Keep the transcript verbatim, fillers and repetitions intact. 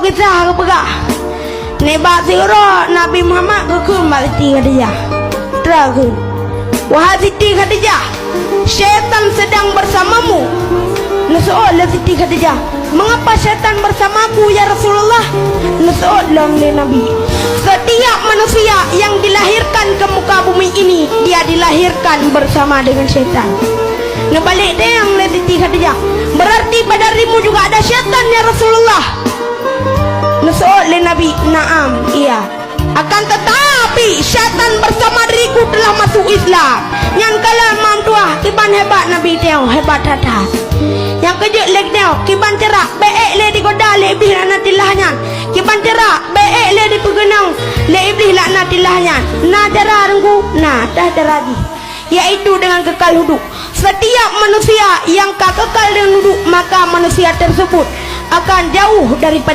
Kisah geupeugah, nibak siuroe Nabi Muhammad geukheun bak Siti Khadijah. Geukheun, "Wahai Siti Khadijah, syaitan sedang bersamamu." Neuseuôt lé Siti Khadijah, "Mengapa syaitan bersamaku, ya Rasulullah?" Neuseuôt lom lé Nabi, "Setiap manusia yang dilahirkan ke muka bumi ini, dia dilahirkan bersama dengan syaitan." Neubalek teuh lé Siti Khadijah, "Berarti pada dirimu juga ada syaitan, ya Rasulullah?" Neuseuôt lé Nabi, "Naam, iya. Akan tetapi, syaitan bersama diriku telah masuk Islam." Nyan kalon meutuah kiban hebat Nabi teuh, hebat that-that. Nyang keujeuet lé teuh, kiban cara bèk ék lé digoda lé Iblih laknatillah nyan. Kiban cara bèk ék lé dipeugeunong lé Iblih laknatillah nyan. Na cara Teungku, na, dah cara jih, yaitu dengan kekal wudhu. Setiap manusia yang ka kekal dengan wudhu, maka manusia tersebut akan jauh daripada